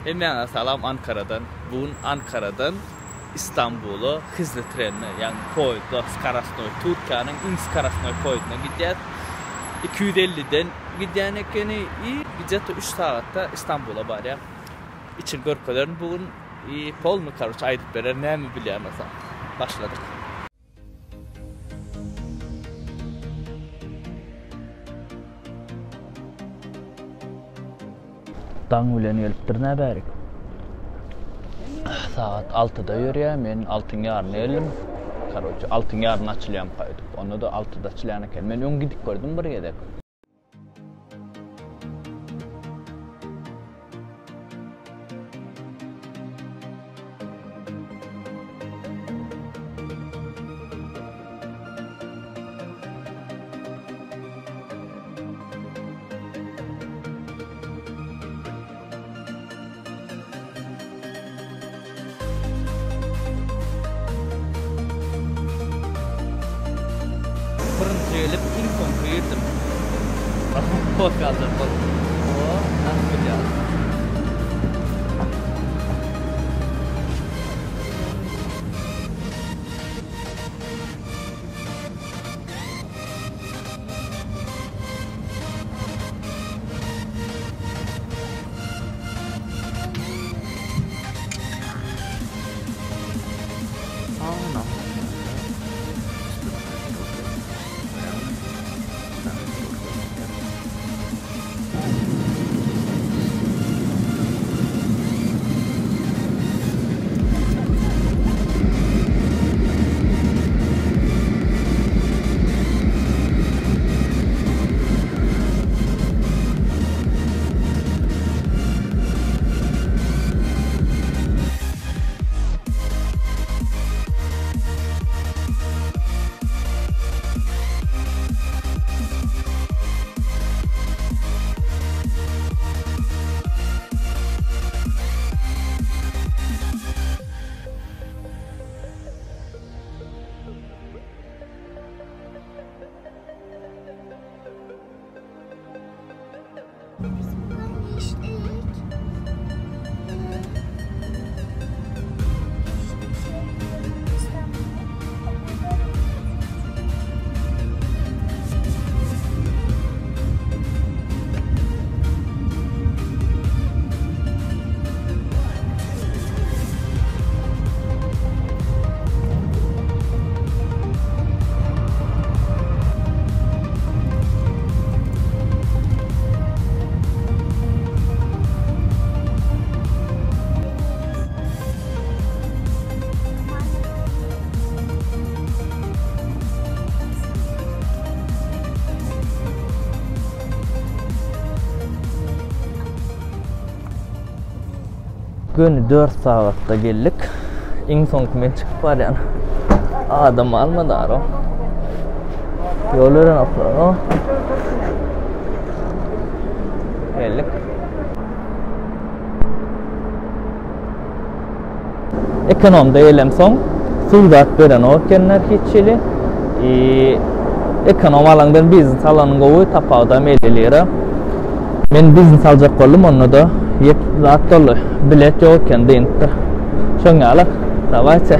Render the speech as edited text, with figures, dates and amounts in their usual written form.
Hemmäňize salam Ankaradan. Bu gün Ankaradan Istanbula hızly trende, ýagny poýezdda skorostnoý, Türkiýäniň iň skorostnoý poýezdine gidýäs. 250 den gidýän ekeni i gije-to 3 sagatda Istanbula barýar. Içini görkezerin bu gün i polny karoç aýdyp bererin näme bilýän bolsam. Başladyk. Daň bilen gelipdir nä bärik. Sagat altyda ýörýär, men altyň ýaryna geldim. Karoçe, altyň ýaryna açylýarmyka öýdüp. Onda-da altyda açylýan eken. Men öň gidip gördüm bir gezek. Birinji gelip iň soňky girdim. Kofe aljak bolup. O, nasıl bilýär? Biz buradan geçtik. Göni 4 sagatda geldik. Iň soňky men çykyp barýan. Adam almady aro. Ýol berenoklar o. Geldik. Ekonomda gelemsoň suw zat berenok ekenler hiç hili. I ekonom alaňdan biznes alanyň gowy, tapawudam 50 lira. Men biznes aljak boldum, onda-da ýet zat boldy. Bilet ýok eken, dynypdyr. Şoň ýaly. Dawayte.